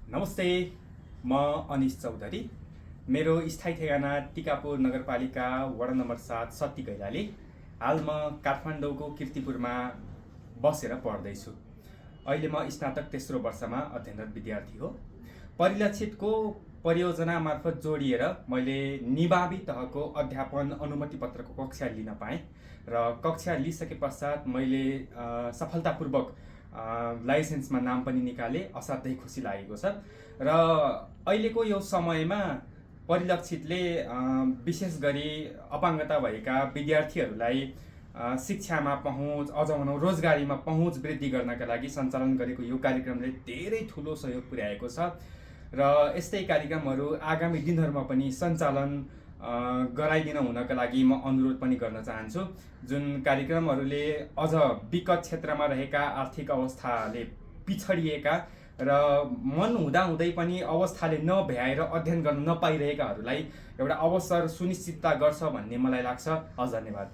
नमस्ते, म अनिश चौधरी। मेरो स्थायी ठेगाना टिकापुर नगरपालिका वडा नम्बर 7 सत्ती कैलाली। हाल म काठमाडौँको किर्तिपुरमा बसेर पढ्दैछु। अहिले म स्नातक तेस्रो वर्षमा अध्ययनरत विद्यार्थी हो। परिलक्षितको परियोजना मार्फत जोडिएर मैले निभावी तहको अध्यापन अनुमति पत्रको कक्षा लिन पाएँ र कक्षा लिइसके पश्चात मैले सफलतापूर्वक लाइसेन्समा नाम पनि निकाले। असाध्यै खुसी लागेको छ र अहिलेको यो समयमा परिलक्षितले विशेष गरी अपाङ्गता भएका विद्यार्थीहरूलाई शिक्षामा पहुँच, अझ भनौँ रोजगारीमा पहुँच वृद्धि गर्नका लागि सञ्चालन गरेको यो कार्यक्रमले धेरै ठुलो सहयोग पुर्याएको छ र यस्तै कार्यक्रमहरू आगामी दिनहरूमा पनि सञ्चालन गराइदिन हुनका लागि म अनुरोध पनि गर्न चाहन्छु। जुन कार्यक्रमहरूले अझ विकट क्षेत्रमा रहेका आर्थिक अवस्थाले पिछडिएका र मन हुँदाहुँदै पनि अवस्थाले नभ्याएर अध्ययन गर्न नपाइरहेकाहरूलाई एउटा अवसर सुनिश्चितता गर्छ भन्ने मलाई लाग्छ। हस्, धन्यवाद।